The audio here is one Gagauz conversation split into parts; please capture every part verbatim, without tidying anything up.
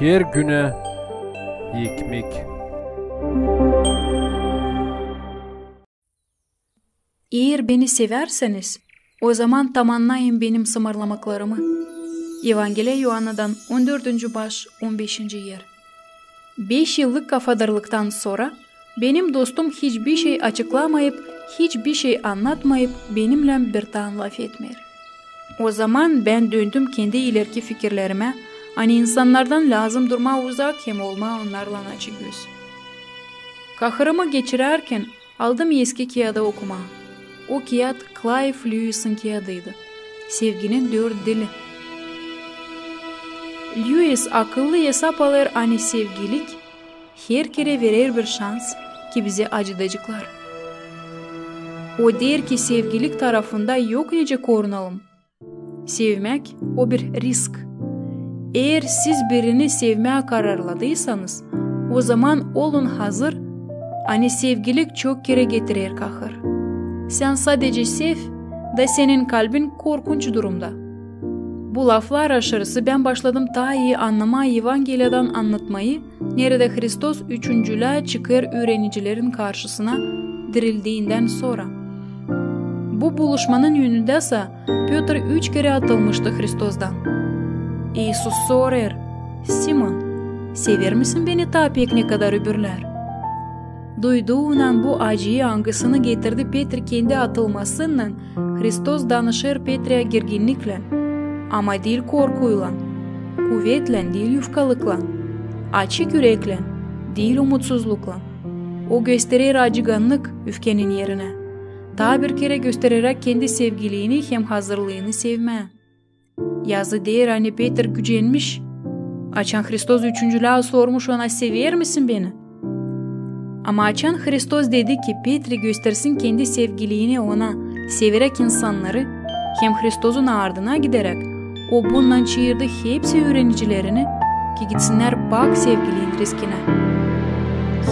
Her günä ekmek. Eer beni sevärseniz, o zaman tamannayın benim sımarlamaklarımı. Evangeliya İoannadan, on dördüncü baş, on beşinci er. Beş yıllık kafadarlıktan sora benim dostum hiçbir şey açıklamayıp, hiçbir şey annatmayıp, benimnän bir taa lafetmeer. O zaman bän döndüm kendi ilerki fikirlerimä, ani insannardan lääzım durmaa uzak hem olmaa onnarlan açıgöz. Kahırımı geçirärkän aldım eski kiyadı okumaa. O kiyat Klaif Lüisin kiyadıydı. Sevginin dört dili. Lüis akıllı esap alêr, ani sevgilik her kerä verer bir şans, ki bizi acıdaceklar. O deer, ki sevgilik tarafında yok nicä korunalım. Sevmäk, o bir risk. Eer siz birini sevmää kararladıysanız, o zaman olun hazır, ani sevgilik çok kerä getirer kahır. Sän sadecä sev, da senin kalbin korkunç durumda. Bu laflar aşırısı bän başladım taa ii annamaa Evangeliyadan annatmayı, neredä Hristos üçüncülää çıkêr üürenicilerin karşısına dirildiindän sora. Bu buluşmanın önündä sa Pötr üç kerä atılmıştı Hristostan. İisus sorêr: "Simon, sever misin beni taa pek, ne kadar öbürlär?" Duyduunan bu acıyı, angısını getirdi Petri kendi atılmasınnan, Hristos danışêr Peträ girginniklän, ama diil korkuylan, kuvetlän, diil yufkalıklan, açık üreklän, diil umutsuzluklan. O gösterer acıgannık üfkenin erinä, taa bir kerä göstereräk kendi sevgiliini hem hazırlıını sevmää. Yazı deer, ani Petr gücenmiş, açan Hristos üçüncülää sormuş ona: "Sever misin beni?" Ama açan Hristos dedi, ki Petri göstersin kendi sevgiliini ona, severäk insannarı, hem Hristosun ardına gideräk, o bunnan çaardı hepsi üürenicilerini, ki gitsinnär bak sevgiliin riskinä.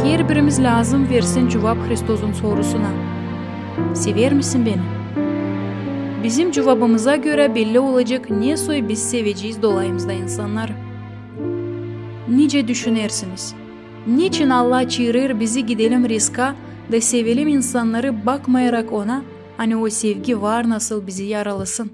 Herbirimiz lääzım versin cuvap Hristosun sorusuna: "Sever misin beni?" Bizim cuvabımıza görä belli olacek, nesoy biz sevecez dolayımızda insannarı. Nicä düşünersiniz? Neçin Allah çaarêr bizi gidelim riska da sevelim insannarı, bakmayarak ona, ani o sevgi var nasıl bizi yaralısın?